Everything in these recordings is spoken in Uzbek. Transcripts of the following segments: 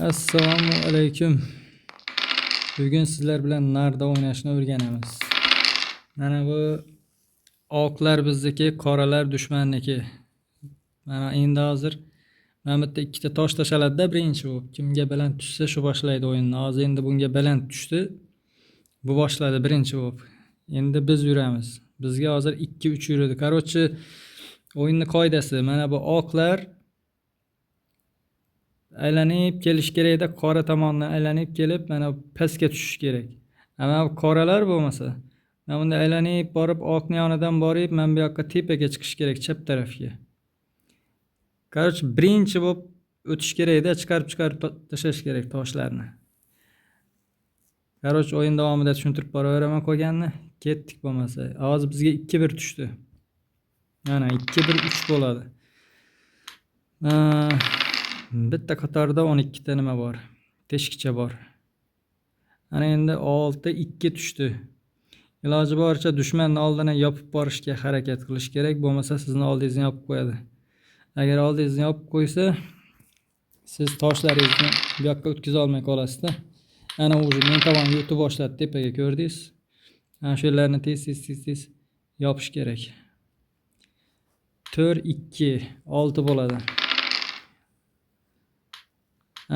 Assalomu alaykum. Bugun sizlar bilan narda o'ynashni o'rganamiz. Mana bu oqlar bizniki, qoralar dushmanniki. Mana endi hozir mana bu yerda ikkita tosh tashaladi-da birinchi bo'lib. Kimga baland tushsa shu boshlaydi o'yinni. Hozir endi bunga baland tushdi. Bu boshladi birinchi bo'lib. Endi biz yuramiz. Bizga hozir 2-3 yuradi. Короче, o'yinning qoidasi mana bu oqlar aylanib kelish kerakda, qora tomondan aylanib kelib mana pastga tushish kerak. Ammo qoralar bo'lmasa, mana bunday aylanib borib oqni yonidan borib, mana bu yoqqa tepaga chiqish kerak, chap tarafga. Короче, birinchi bo'lib o'tish kerakda, chiqarib tashlash kerak toshlarni. Короче, o'yin davomida tushuntirib boraveraman qolganini. Ketdik bo'lmasa. Hozir bizga 2-1 tushdi. Mana 2-1 3 bo'ladi. Bitta qatorda 12 ta nima bor? Teshikcha bor. Ana endi 6-2 tushdi. Iloji boricha dushmanni oldini yopib borishga harakat qilish kerak, bo'lmasa sizni oldingizni yopib qo'yadi. Agar oldingizni yopib qo'ysa, siz toshlaringizni bu yoqqa o'tkaza olmay qolasizda. Ana уже men tomonga o'tib boshladi tepaga, ko'rdingiz? Ana shu yerlarni tez tez tez tez yopish kerak. 4-2 6 bo'ladi.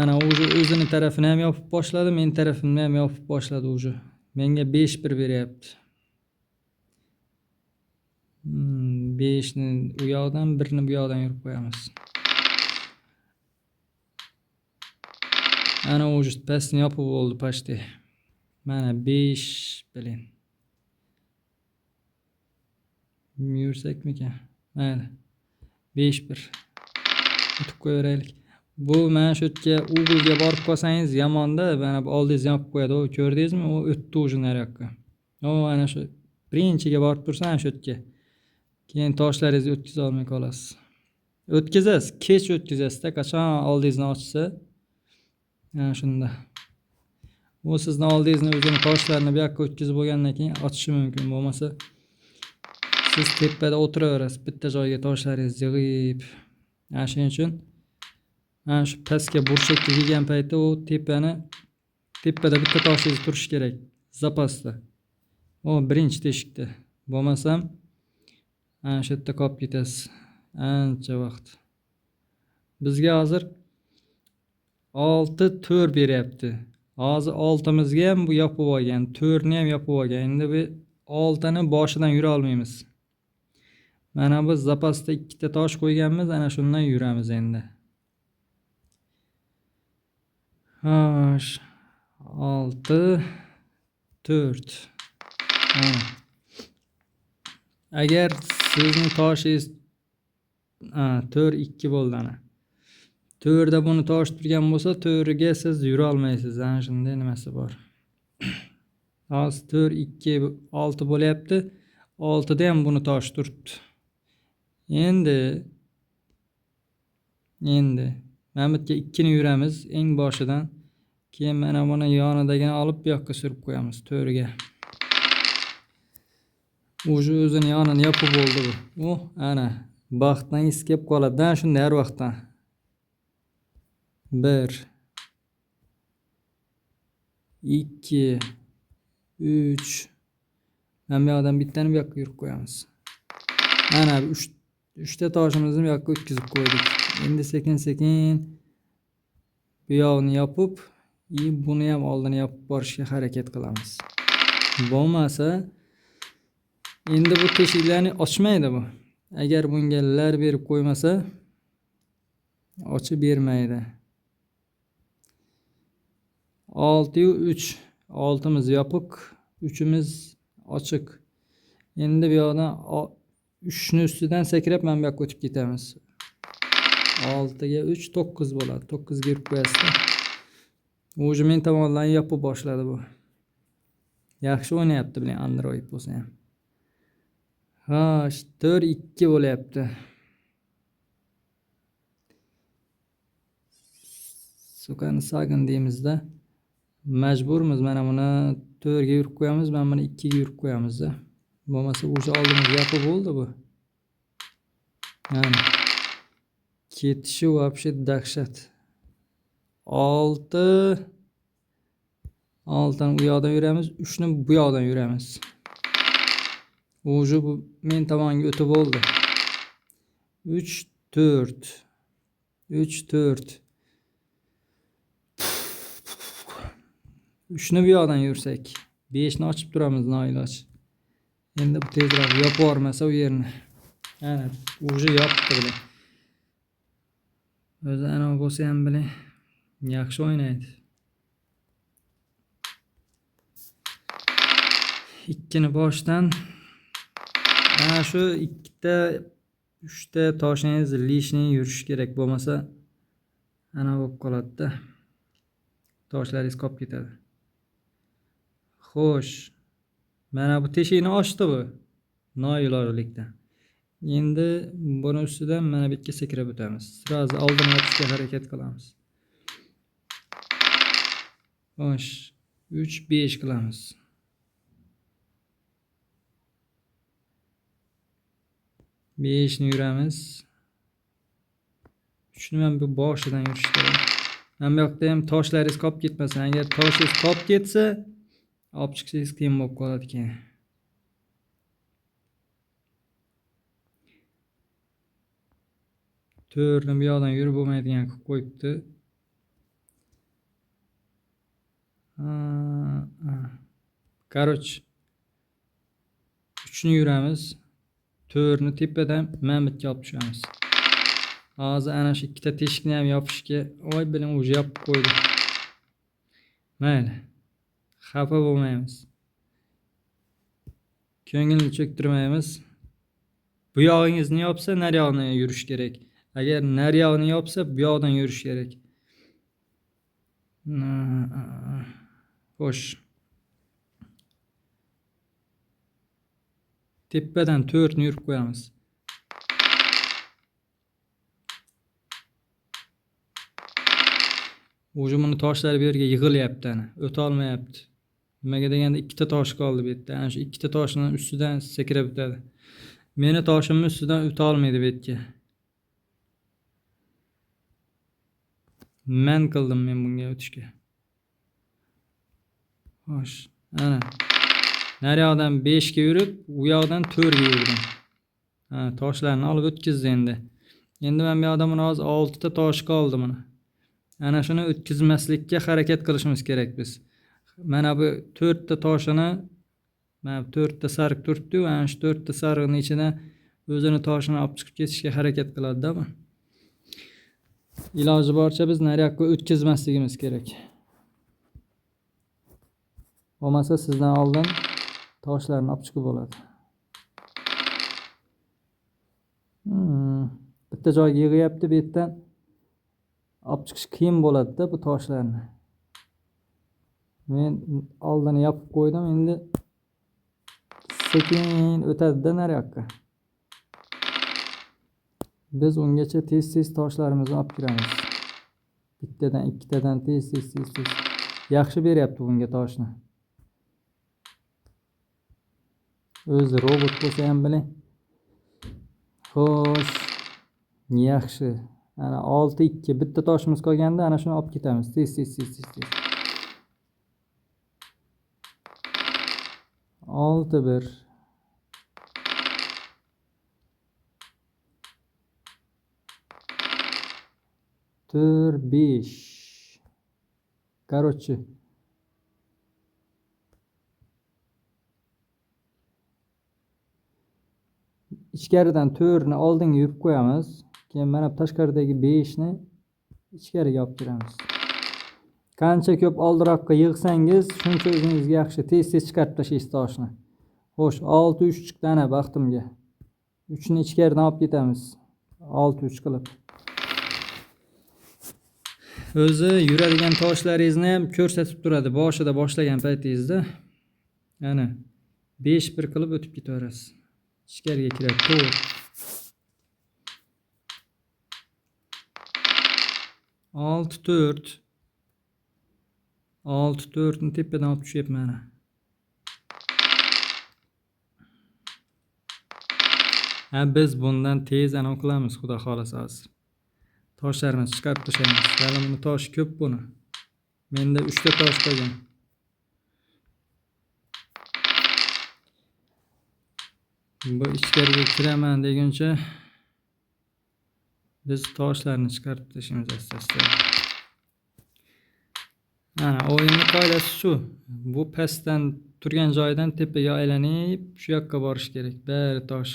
Ana уже o'zini tarafini ham yopib boshladi, men tarafimni ham yopib boshladi уже. Menga 5-1 beryapti. 5 ni u yoqdan, 1 ni bu yoqdan yurib qo'yamiz. Ana уже pastni yopib bo'ldi почти. Mana 5 блин. Yursakmikan? Mayli. 5-1. O'tib qo'yaveraylik. Bu mana shu yerga Google'ga borib qolsangiz yomonda, mana bu oldingizni yopib qo'yadi. U ko'rdingizmi? U o'tdi уже nariyoqqa. U ana shu birinchiga borib tursa ana shu yerga. Keyin toshlaringizni o'tkaza olmay qolasiz. O'tkazasiz, kech o'tkazasiz-da, qachon oldingizni ochsa, ana shunda. U sizni oldingizni o'zini toshlarini bu yoqqa o'tkazib bo'lgandan keyin ochishi mumkin. Bo'lmasa siz tepada o'tiraverasiz, bitta joyga toshlaringizni yig'ib. Ana shuning uchun mana shu pastga burchakka kelgan paytda u tepada bitta toshingiz turishi kerak zapasda. U birinchi teshikda. Bo'lmasam ana shu yerda qolib ketasiz ancha vaqt. Bizga hozir 6-4 beryapti. Hozir 6mizga ham bu yopib olgan, 4ni ham yopib olgan. Endi bu 6ni boshidan yura olmaymiz. Mana bu zapasda ikkita tosh qo'yganmiz, ana shundan yuramiz endi. Xo'sh, 6 4. Mana. Agar sizni toshingiz 4-2 bo'ldi ana. 4da buni tosh turgan bo'lsa, 4ga siz yura olmaysiz. Ana shunday nimasi bor. Hozir 4-2 6 bo'lyapti. 6da ham buni tosh turibdi. Endi mana bu yerga 2 ni yuramiz eng boshidan. Keyin mana buni yonidagini olib bu yoqqa surib qo'yamiz 4ga. Уже o'zini yonini yopib bo'ldi bu. U ana baxtdan his kelib qoladi-da shunday har vaqtdan. 1 2 3. Mana bu yoqdan bittani bu yoqqa yurib qo'yamiz. Mana 3 ta toshimizni bu yoqqa o'tkazib qo'ydik. Endi sekin-sekin bu yoqni yopib, buni ham oldini yopib borishga harakat qilamiz. Bo'lmasa endi bu teshiklarni ochmaydi bu. Agar bunga lar berib qo'ymasa ochib bermaydi. 6 3. 6miz yopiq, 3imiz ochiq. Endi bu yoqdan 3 ni ustidan sakrab mana bu yoqqa o'tib ketamiz. 6ga 3 9 bo'ladi. 9 ga yurib qo'yasiz-da. Уже men tomondan yopib boshladi bu. Yaxshi o'ynayapti bilan Android bo'lsa ham. Xo'sh, 4-2 bo'lyapti. Sukani sagin deymizda. Majburmiz mana buni 4 ga yurib qo'yamiz, mana buni 2 ga yurib qo'yamiz-da. Bo'lmasa o'sha oldimizga yopib bo'ldi bu. Mana. Ketishi вообще dahshat. 6 6ni u yoqdan yuramiz, 3ni bu yoqdan yuramiz. Уже bu men tomonga o'tib bo'ldi. 3 4 3 4 3ni bu yoqdan yursak, 5ni ochib turamiz noiloj. Endi bu tezroq yopib yubormasa u yerni. Ana, уже yopdi bilan. O'zi ana bo'lsa ham bilan yaxshi o'ynaydi. 2ni boshdan ana shu 2ta 3ta toshingiz lishni yurish kerak, bo'lmasa ana bo'lib qoladi-da. Toshlaringiz qolib ketadi. Xo'sh, mana bu teshikni ochdi bu noilojlikdan. Endi buni ustidan mana bu yerga sakrab o'tamiz. Sразу oldini yopishga harakat qilamiz. Xo'sh, 3 5 qilamiz. 5ni yuramiz. 3ni mana bu boshidan yurish kerak. Mana bu yoqda ham toshlaringiz qolib ketmasin. Agar toshingiz qolib ketsa, olib chiqishingiz qiyin bo'lib qoladi keyin. 4ni bu yoqdan yurib bo'lmaydigan qilib qo'yibdi. Короче, 3ni yuramiz. 4ni tepadan mana bu yerga olib tushamiz. Hozir ana shu ikkita teshikni ham yopishga, voy bilan уже yopib qo'ydi. Mayli. Xafa bo'lmaymiz. Ko'ngilni cho'ktirmaymiz. Bu yog'ingizni yopsa, nariyog'ini yurish kerak. Agar nariyog'ini yopsa, bu yoqdan yurish kerak. Xo'sh. Tepadan 4ni yurib qo'yamiz. Уже buni toshlari bu yerga yig'ilyapti ana, o'ta olmayapti. Nimaga deganda ikkita tosh qoldi bu yerda. Ana shu ikkita toshning ustidan sakrab o'tadi. Meni toshimning ustidan o'ta olmaydi bu yerga. Men qildim men bunga o'tishga. Xo'sh, ana. Nariyoqdan 5 ga yurib, u yoqdan 4 ga yurdim. Ha, toshlarni olib o'tkazdi endi. Endi men bu yoqda buni hozir 6 ta tosh qoldi buni. Ana shuni o'tkazmaslikka harakat qilishimiz kerak biz. Mana bu 4 ta toshini, mana bu 4 ta sariq turibdi-yu, ana shu 4 ta sariqning ichidan o'zini toshini olib chiqib ketishga harakat qiladi-da bu. Iloji boricha biz nariyoqqa o'tkazmasligimiz kerak. Bo'lmasa sizdan oldin toshlarni olib chiqib bo'ladi. Bitta joyga yig'yapti, bu yerdan olib chiqish qiyin bo'ladi-da bu toshlarni. Men oldini yopib qo'ydim, endi sekin o'tadi-da nariyoqqa. Biz ungacha tez-tez toshlarimizni olib kiramiz. Bittadan, ikkitadan tez-tez, tez-tez. Yaxshi beryapti bunga toshni. O'zi robot bo'lsa ham biling. Xo'sh, yaxshi. Ana 6-2 bitta toshimiz qolganda ana shuni olib ketamiz. Tez, tez, tez, tez, tez. 6-1. 4-5. Короче, ichkaridan 4ni oldinga yurib qo'yamiz. Keyin mana bu tashqaridagi 5 ni ichkariga olib kiramiz. Qancha ko'p oldiroqqa yig'sangiz, shuncha o'zingizga yaxshi, tez-tez chiqarib tashlaysiz toshni. Xo'sh, 6-3 chiqdi ana baxtimga. 3 ni ichkaridan olib ketamiz. 6-3 qilib. O'zi yuradigan toshlaringizni ham ko'rsatib turadi boshida boshlagan paytingizda. Ana 5-1 qilib o'tib ketaverasiz. Ichkariga kiradi, to'g'ri. 6-4. 6-4 ni tepadan olib tushyapman ana. Ha, biz bundan tez ana qilamiz, xudo xolasa hozir. Toshlarimizni chiqarib tashlaymiz. Hali buni toshi ko'p buni. Menda 3 ta tosh qolgan. Bu ichkariga kiraman deguncha biz toshlarni chiqarib tashlaymiz asta-asta. Ana o'yinning qoidasi shu. Bu pastdan turgan joyidan tepaga aylanib shu yoqqa borish kerak. Bari tosh.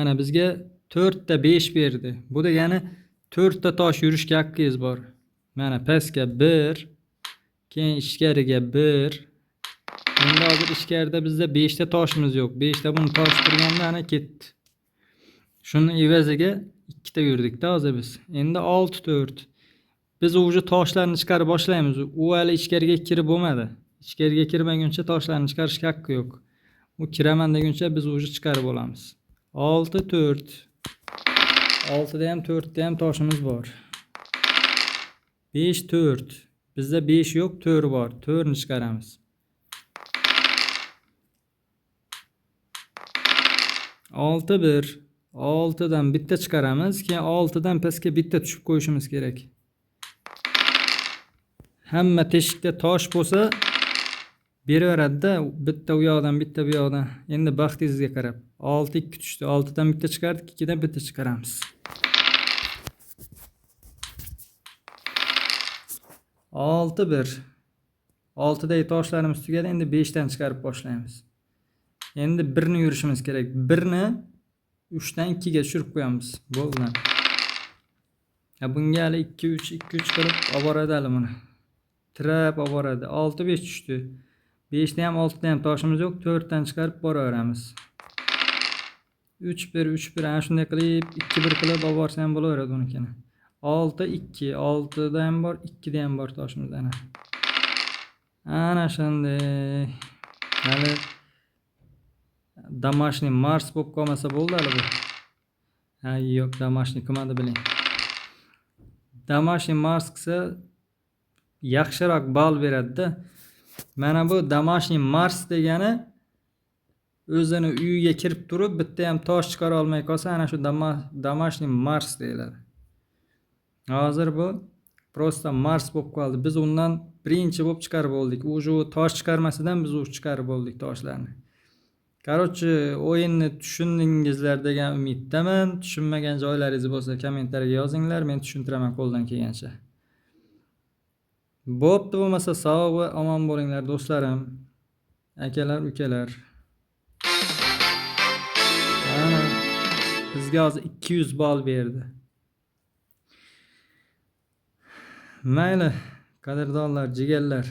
Ana bizga 4 ta 5 berdi. Bu degani 4 ta tosh yurishga haqqingiz bor. Mana pastga 1, keyin ichkariga 1. Endi hozir ichkarida bizda 5 ta toshimiz yo'q. 5 ta buni tosh turganda ana ketdi. Shuni evaziga 2 ta yurdik-da hozir biz. Endi 6 4. Biz уже toshlarni chiqarib boshlaymiz. U hali ichkariga kirib bo'lmadi. Ichkariga kirmaguncha toshlarni chiqarishga haqqi yo'q. U kiraman deguncha biz уже chiqarib olamiz. 6 4. 6 da ham 4 da ham toshimiz bor. 5 4. Bizda 5 yo'q, 4 bor. 4 ni chiqaramiz. 6 1. 6 dan bitta chiqaramiz, keyin 6 dan pastga bitta tushib qo'yishimiz kerak. Hamma teshikda tosh bo'lsa beraveradi-da, bitta u yoqdan, bitta bu yoqdan. Endi baxtingizga qarab. 6 2 tushdi. 6 dan bitta chiqardik, 2 dan bitta chiqaramiz. 6 1. 6 dagi toshlarimiz tugadi, endi 5 dan chiqarib boshlaymiz. Endi 1 ni yurishimiz kerak. 1 ni 3 dan 2 ga tushirib qo'yamiz. Bo'ldi. Ya bunga hali 2 3 2 3 qilib olib boradi hali buni. Tirab olib boradi. 6 5 tushdi. 5 da ham 6 da ham toshimiz yo'q. 4 dan chiqarib boraveramiz. 3 1 3 1 ana shunday qilib 2 1 qilib olib borsa ham bo'laveradi unikini. 6 2 6 da ham bor, 2 da ham bor toshimiz ana. Ana shunday. Hali домашний Mars bo'lib qolmasa bo'ldi hali bu. Ha, yo'q, домашний qilmadi biling. Домашний Mars qilsa yaxshiroq ball beradi-da. Mana bu домашний Mars degani o'zini uyiga kirib turib bitta ham tosh chiqara olmay qolsa, ana shu домашний Mars deyiladi. Hozir bu просто Mars bo'lib qoldi. Biz undan birinchi bo'lib chiqarib oldik. Уже tosh chiqarmasidan biz u chiqarib oldik toshlarni. Короче, o'yinni tushundingizlar degan umiddaman. Tushunmagan joylaringiz bo'lsa kommentariyaga yozinglar, men tushuntiraman qo'ldan kelgancha. Bo'pti, bo'lmasa sog' va omon bo'linglar do'stlarim, akalar, ukalar. Ana bizga hozir 200 ball berdi. Mayli, qadrdonlar, jigarlar.